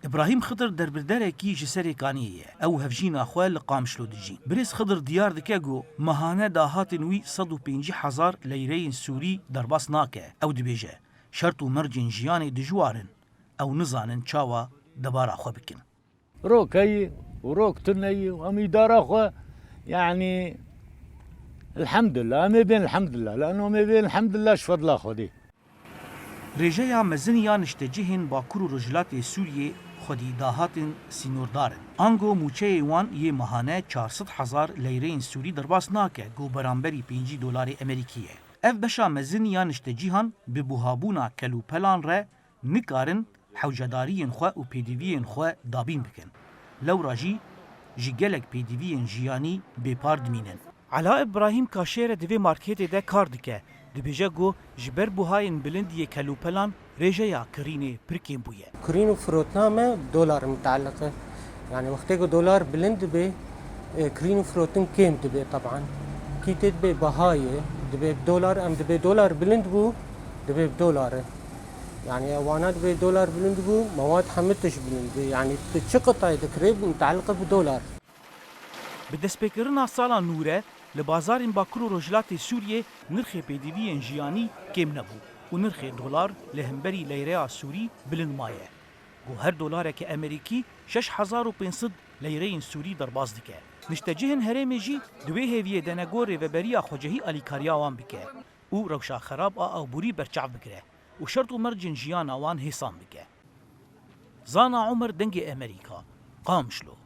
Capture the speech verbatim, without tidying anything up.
Îbrahîm Xidir derbirderekî ji Serêkaniyê ye. Ew hevjîna xwe li Qamişlo dijî. Birêz Xidir diyar dike ku mehane dahatên wî sed û pêncî hezar leyreyên Sûrî derbas nake. Ew dibêje, şert û mercên jiyanê dijwar in. Ew nizanin çawa debara xwe bikin. Rok heye û rok tune ye û em îdara xwe, yanî, elhamdulillah, em ê bên elhamdulillah, lano em ê bên elhamdulillah ji fedla Xwedê. Rêjeya mezin ya niştecihên Bakur û Rojhilatê Sûriyê xwedî dahatên sînordar in. Ango mûçeyê wan yê mehane çar sed hezar leyreyên Sûrî derbas nake, ku beramberî pêncî dolarê Amerîkî ye. Ev beşa mezin ya niştecihan bi buhabûna kelûpelan re nikarin hewcedariyên xwe û pêdiviyên xwe dabîn bikin. Lewra jî ji gelek pêdiviyên jiyanî bêpar dimînin. Ela Îbrahîm Kaşêre di vê marketê de kar dike. Dibêje ku ji ber buhayên bilind yê kelûpelan rêjeya kirînê pir kêm bûye. Kirîn û firotna me bi dolar mutaliq e. Yani wextê ku dolar bilind dibe, e, kirîn û firotin kêm dibe teban. Kî tê dibe bahayê, dibe bi dolar, em dibe dolar bilind bû, dibe bi dolar e. Yani wana dibe dolar bilind bû, mewad hemû tişt bilind bû. Yani tu çi qitayê dikirê, mutaliq e bi dolar. Bi destpêkirina sala nû re li bazarên Bakur û Rojhilatê Sûriyê nirxê pêdiviyên jiyanî kêm nebû û nirxê dolar li hemberî leyreya Sûrî bilind maye. Ku her dolareke Amerîkî şeş hezar û pênc sed leyreyên Sûrî derbas dike. Niştecihên herêmê jî di wê hêviyê de ne ku rêveberiya xwecihî alîkariya wan bike û rewşa xerab a aborî berçav bigire û şert û mercên jiyana wan hêsan bike. Zana Omer, Dengê Amerîka, Qamişlo.